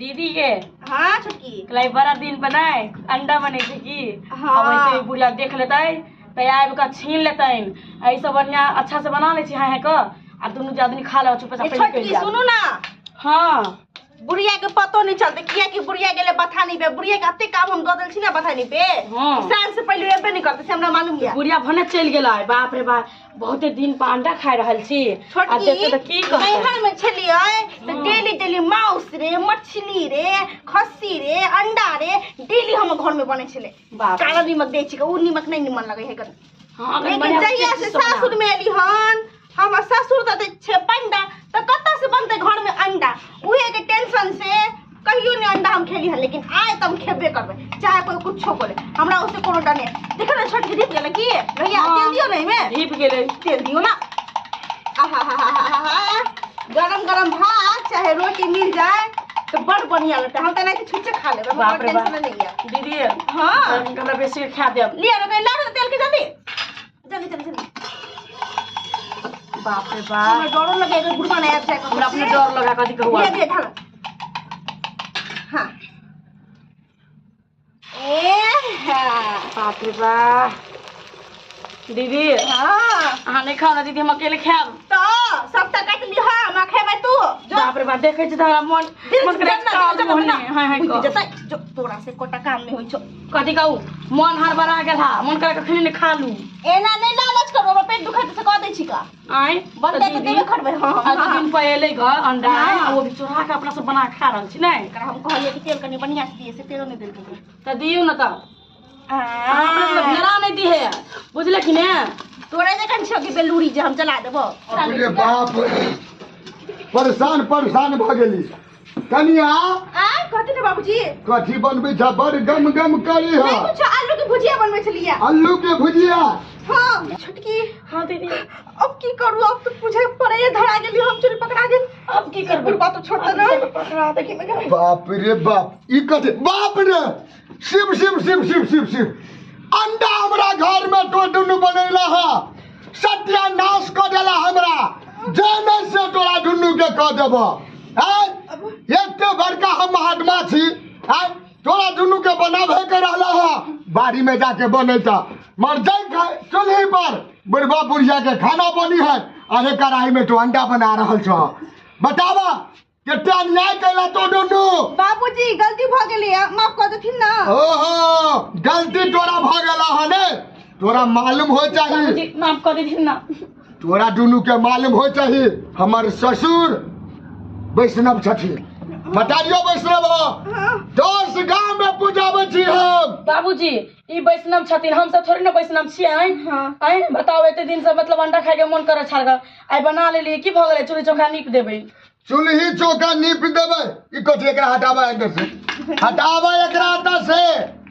दीदी के हाँ छोटकी कलाई बड़ा दिन बनाए अंडा बने छै की। हाँ। अब ऐसे ही बुढ़िया देख लेतै तऽ आबि कऽ छीन लेतनि। एहि सब बढ़िया अच्छा से बना लै छी हाँ हाँ कऽ आ दुनू आदमी खा लेब चुपे ए चाप। छोटकी सुनू ना। हाँ। बुढ़िया के पतो नहीं चलते किया कि बुढ़िया गेले बथानी पे। बुढ़िया के एते काम हम दऽ देल छी ना बथानी पे। हाँ। साँझ से पहिले एबे नहीं करते से हमरा मालूम या। बुढ़िया भने चलि गेलै। बाप रे बाप, बहुते दिन पर अंडा खाइ रहल छी आ देखते तऽ की कहतै। नैहर में छलियै तऽ डेली डेली माउस रे मछली रे खस्सी रे अंडा रे डेली हमर घर में बनै छलै। बाप रे। काला नीमक दै छी उ नीमक नहीं निमन लगै है कनी। हाँ, लेकिन बढ़िया जहिया से चीज सब बना। सासुर में एली हन हमर ससुर तऽ दै छै पंडा तऽ कतऽ से बनतै घर में अंडा। उहे के टेंशन से कहियो नहीं अंडा हम खेली हन, लेकिन आइ तऽ हम खेबे करबै चाहे कोई कुछो बोले, हमरा उससे कोनो डर नहीं। देखो ना छोटकी ढीप गेलै की भैया? हाँ। तेल दियौ ने एहिमे। ढीप गेलै। तेल दियौ ना। आहाहाहाहा, गरम गरम भात चाहे रोटी मिल जाए तो बड़ बढ़िया लगता है। हम तऽ एनाहिते छुच्छे खा लेबै, हमरा बाप रे बाप। टेंशन नहीं है। दीदी। हाँ। हमरा बेसी खा देब। लिअ ने कहीं लाउ ने तेल के, जल्दी जल्दी जल्दी जल्दी। बाप रे बाप, हमरा डरो लगे अगर बुढ़वा नहीं आबि जाए। हमरा अपने डर लगा। कथी कहू? लिअ लिअ ढालो। हाँ ए हाँ। बाप रे बाप दीदी। हाँ। अहाँ नहीं खाओ ना दीदी, हम अकेले खायब। तऽ सबटा काटि लिह, हमरा खेबै तू जो। बाप रे बाप, देखै छी तऽ हमरा मन मन करे खाओ मोहनी। हाँ हाँ। बुझि कह। जेतै जो तोरा से कोटा काम नहीं होइ छौ। कथी कहू, मन हड़बड़ा गेल हा, मन करे कखनी ने खा लू। एना नहीं लालच करू, हमरा पेट दुखाइ से कह दै छी का। आँय? बनतै तऽ दीदी, देबे करबै। हाँ आज हाँ। दिन पर एलै घर अंडा। हाँ। आ वो भी चोरा के अपना सब बना के खा रहल छी नै। एकरा हम कहलियै कि तेल कनि बढ़िया से दियै, से तेलो नहि देलकै। तऽ दियौ ने तब अपने सब भेड़ा नहीं दिहे, बुझले कि ने? तोरे जखन छौ कि बेलूरी जे हम चला देबो। अरे बाप, परेशान परेशान भऽ गेली कनिया। आय कथी ने बाबूजी? कथी बनबै छ? बड़ गम गम करी नहीं है। कुछ आलू के भुजिया बनबै छलियै। आलू के भुजिया? हाँ छोटकी। हाँ दीदी। अब की करू? अब तो बुझे पड़े धरा गेली हम, चोरी पकड़ा गेल। अब की करबै? बुढ़बा तो छोड़ते ना। पकड़ा देखी में गए। बाप रे बाप, ई कथी? बाप रे, शिव शिव शिव शिव शिव शिव, अंडा हमरा घर में तो दुनू बनैला है, सत्यानाश कऽ देला हमरा। जे नहीं से तोरा दुनू के कह देब। आँय, एते बड़का हम महात्मा छी, आँय तोरा दुनू के बनाबे के रहला है, बाड़ी में जाके बनैता मर जाय चूल्ही पर बुढ़बा बुढ़िया के खाना बनी है, अरे कढ़ाई में तो अंडा बना रहल छौ। बतावा केते अन्याय कैला तो दुनू। बाबूजी गलती भ गेली, माफ कर देथिन ना। ओहो, गलती तोरा भ गेला है ने, तोरा मालूम हो चाही। बाबूजी माफ कर देथिन ना। तोरा दुनू के मालूम हो चाही, हमर ससुर वैष्णव छथिन, बताइयो वैष्णव हो। हाँ। 10 गांव में पूजाबै छी हम। बाबूजी ई वैष्णव छथिन, हम सब थोड़ी ना वैष्णव छियै। आँय? हाँ। आँय बताओ, एते दिन से मतलब अंडा खाय के मन करे छल, आइ बना लेलियै, की भऽ गेलै? चूल्ही चौका नीप देबै। चूल्ही चौका नीप देबै? ई कथी? एकरा हटाबै अंदर से, हटाबै एकरा अंदर से।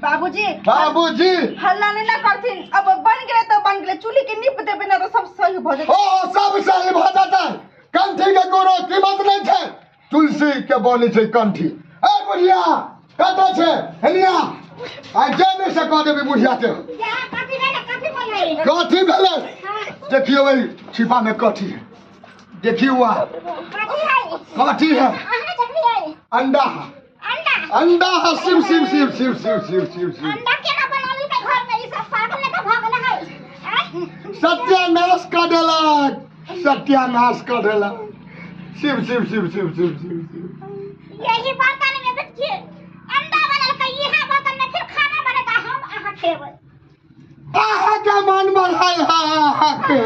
बाबूजी। बाबूजी। हल्ला नहीं ना करथिन, अब बन गेलै तऽ बन गेलै, चूल्ही के नीप देबै ना तऽ सब सही भऽ जेतै। ओ सब सही भऽ जेतै? कंठी के कोनो कीमत नहीं छै, तुलसी के बनै छै कंठी। ए बुढ़िया कतऽ छै? हेलिया आइ जे नहि से कह देबै बुढ़िया के। कथी भेलै? देखियौ एहि छिपा में कथी है, देखियौ आ कथी है। अंडा है, अंडा है। शिव शिव शिव शिव शिव शिव शिव शिव, सत्यानाश कऽ देलक, सत्यानाश कऽ देलक। शिव शिव शिव शिव शिव शिव शिव। यही बर्तन में देखिए अंडा बनल के, इहे बर्तन में फिर खाना बनेता, हम अहाँ खेबै। अहाँके मन बढ़ल है, अहाँके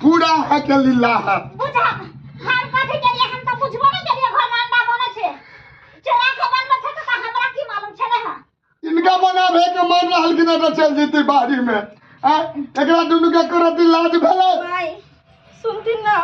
पूरा अहाँके लीला है। बुझा हम कथी केलिए, हम तऽ बुझबो नहि केलिए घर में अंडा बनै छै, चोरा के बनबै छै तऽ हमरा की मालूम छलै हँ। इनका बनाबे के मन रहल कि नहि तऽ चलि जेतै बाड़ी में। आँय, एकरा दुनू के करत लाज भेलै? माय सुनथिन ना।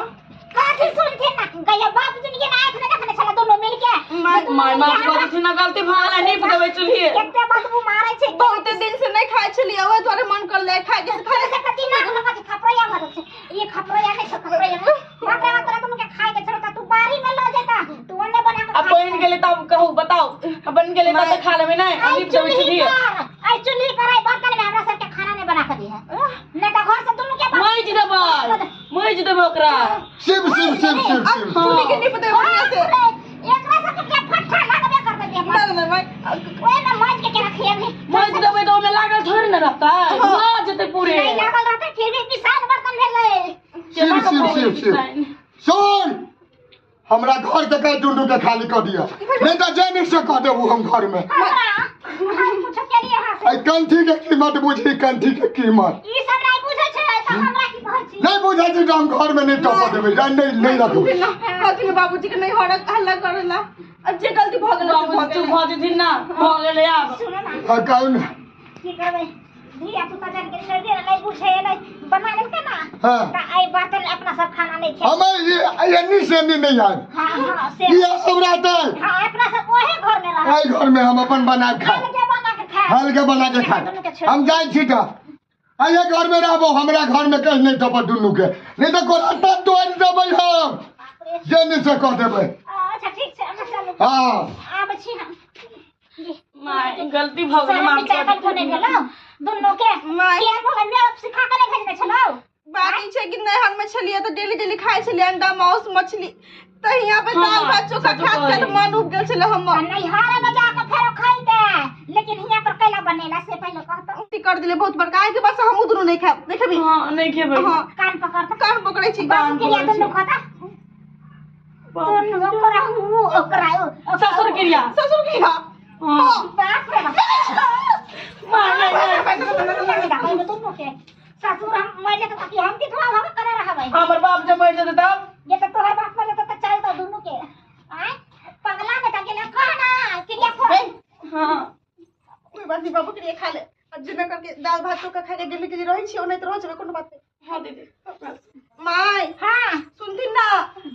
कथी सुनथिन ना? गैया बाप जिनके ना आँख नहि देखने छलै दुनू मिल के। माय माय माफ कर देथिन ना, गलती भऽ गेलै, नीप देबै चूल्ही। कते बदबू मारै छै। बहुते दिन से नहीं खाइ छलियै, ओहि दुआरे मन करलै खाइ के। तोरे से कथी नाक में कथी खपरैया भरल छै? ई खपरैया नहि छौ, खपरैया नहि। बाप रे बाप, तोरा दुनू के खाइ के छौ तऽ तू बाड़ी में लऽ जेता, तू ओन्ने बना के अब खा। बनि गेलै तब कहू, बताउ, अब बनि गेलै तब तऽ खा लेबै नै? आइ नीप देबै चूल्ही चूल्ही। पर, आइ चूल्ही पर, आइ बर्तन में हमरा सबके खाना नहि बना के दिहे, नहि तऽ घर से दुनू के मजि देबै, मजि देबै ओकरा। शिव शिव शिव शिव शिव। चूल्ही के नीप देबै बढ़िया से। एकरा सबके फट्ठा लगबे करतै। दुनू के खाली कऽ दिअ, नहीं तऽ जे नहीं से कह देबू हम घर में। हमरा हम कुछो केलिए हां से एहि कंठी के कीमत बुझी, कंठी के कीमत ई सब नहीं बुझै छै त हमरा की कहै छी? नहीं बुझै छी तऽ हम घर में नहीं टपऽ देबै, नहीं नहीं रखबै। कहथिन बाबूजी के नहीं हरक हल्ला करला, अब जे गलती भऽ गेलै से भऽ बाबूजी चुप गेलै। भऽ जेथिन ना, भऽ गेलै आब। सुनो ना। हाँ कहू ना। की करबै, धिया पुता जान के छोड़ दे नहीं बुझे नहीं बना लेलकै ना। हाँ। त आई बर्तन अपना सब खाना नहीं खेबै। हमें ये एन्नी से एन्नी नहीं आयब। हां हां से इएह सब रहतै। हां अपना सब ओहे घर में रहब। एहि घर में हम अपन बना के खायब, हल्के बना के खायब, हल्के बना के खायब। हम जाइ छी तऽ एहि घर में रहबो, हमरा घर में कहीं नहीं टपऽ दुनू के, नहीं तऽ कोराटा तोड़ि देबै हम, बाप रे। जे नहीं से कह देबै। अच्छा ठीक छै, अहाँ चलू। हाँ आबै छी हम। माय गलती भऽ गेलै, माफ विचार कर कऽ नहि भेलौ दुनू के? माय। किया भऽ गेल? मैं सिखा के नहि भेजने छलौ। बात ई छै कि नैहर में छलियै तऽ डेली डेली खाइ छलियै अंडा मांस मछली, तऽ यहाँ पे हाँ, दाल भात चोखा सचो खाइत खाइत कहै। मन उब गेल छलै हमर। नैहर में जाके फेरो खैते, लेकिन हियाँ पर कैला बनेला से पहिले कहतो। गलती कर दिले बहुत बड़का, आइ के बाद से हमहूँ दुनू नहीं खायब, नहीं खेबी। हाँ नहीं खेबै। हाँ कान पकड़ त कान पकड़ै छी। बाबू के लिए दुनू खाता, दुनू ओकरा ऊ ओकरा ऊ ससुर क्रिया। ससुर की हाँ। हाँ बाप रे बाप। माय नहीं नहीं। दुनू के ससुर हम मर जेतै ताकि हम की थोड़ा भाग करे रहबै। हमर बाप जब मरि जेतै तब? ये तो तोरा बाप मर जेतै त चल दो दुनू के। आय पगला ने त गेला कह ना क्रिया कर। हाँ कोई बात नहीं बाबू के लिए खा ले, अब जेना करके दाल भात चोखा खा के डेली डेली रहै छी ओनाहिते रहै जेबै, कोनो बात नहीं। हाँ दीदी। माय हां सुनथिन ना,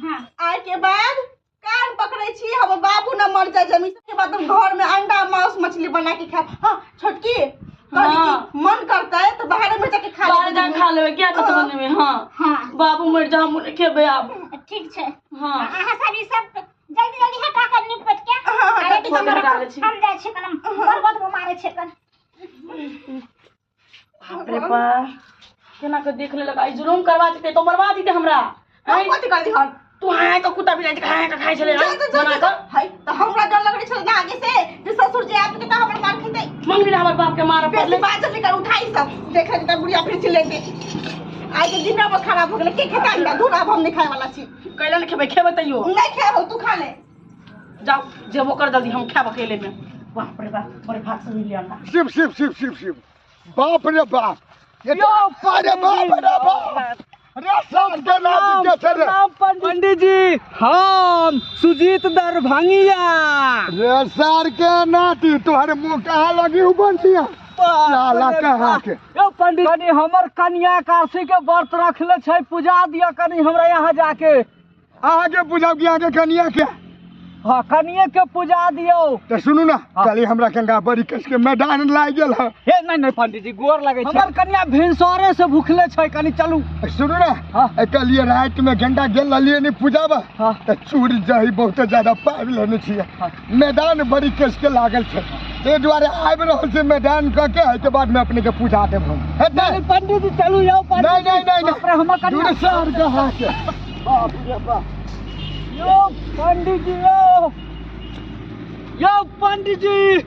हां आइ के बाद कान पकड़ै छी, हमर बाबू न मर जाय जमीन के बाद हम घर में अंडा मांस मछली बना के खायब। हाँ छोटकी कहली हाँ। कि मन करतै तऽ बाहरे में जाके खा बाहर लेबै। जाके खा लेबै, किया कतऽ बनेबै? हाँ हां बाबू मरि जा हम नहि खेबै आब। ठीक छै। हाँ अहाँ सब ई सब जल्दी जल्दी हटा के निपट के। हाँ, हाँ, अरे हटा हमरा हटा लै छी। हम जाइ छी कन बड़ मारे छै कन। बाप रे बाप, केना के देख लेलक, आई जुलुम करवा देतै तो मरवा देतै हमरा। हम कथी कर दिहन? तू हाँ के कुत्ता बिलाइ खाए के खाइ छलै जा, जा, जा, बना जा। कऽ। हाय तऽ हमरा डर लगै छलै ना आगे से जे ससुर जे आबि के तऽ हमर मार खेतै। मंगली हमर बाप के मारऽ बेसी पड़लै। बाजल निकल उठाई सब देखै तऽ बुढ़िया फिर चिल्लेतै। आइ के दिन हमर खराब हो गेलै, के खेता अंडा धूर, आब हम नहीं खाय वाला छी। कैला नहि खेबै? खेबै तैयो नहीं खायब, तू खा ले। जाओ जेबो कर जल्दी, हम खायब अकेले में। बाप रे बाप, बड़े भाग से मिल अंडा। शिव शिव शिव शिव शिव, बाप रे बाप, ये तो अरे बाप रे बाप, अरे साल के नाम के छे रे। पंडित जी हम सुजीत दरभंगिया। रे सार के नाती, तोहर मुंह कहाँ लगी उ बंटिया साला कहाँ के? यो पंडित कनी हमर कन्या एकादशी के व्रत रखले छै, पूजा दिअ कनी हमरा यहाँ जाके। अहाँके पूजाब कि अहाँके कनिया के? हाँ कनिये के पूजा दियौ। तऽ सुनू ना, हाँ। काल्हि हमरा गंगा बड़ी कस के मैदान लागि गेल है। हे नहीं नहीं पंडित जी गोर लगे छै, हमर कन्या भिनसरे से भूखले छै, कनी चलू। सुनू ना, हाँ। कहलिए राति में गंगा गेल रहलियै नहीं पूजाबा, हाँ। तऽ चूड़ दही बहुते ज्यादा पाबि लेने छियै। हाँ। मैदान बड़ी कस के लागल छै, ताहि दुआरे आबि रहल छै मैदान कऽ के, एहिके बाद में अपने के पूजा देब हम। हेतै? नहीं पंडित जी चलू यौ पंडित नहीं नहीं नहीं बाप रे, हमर नहीं कन्या दूर सार कहाँ के? बाप रे बाप। यो पंडित जी यो, यो पंडित जी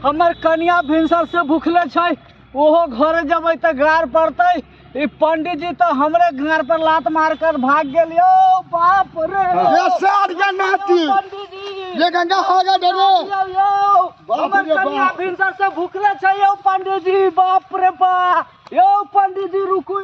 हमर कन्या भिनसर से भूखले छै, ओहो घर जबै तऽ गार पड़तै। ई पंडित जी तऽ हमरे घर पर लात मार कर भाग गेल। यो बाप रे, ये सार के नाती, पंडित जी ये गंगा हागा डरे। यो यो बाप हमर रे कन्या बाप। भिनसर से भूखले छै। यो पंडित जी बाप रे बाप, यो पंडित जी रुकू।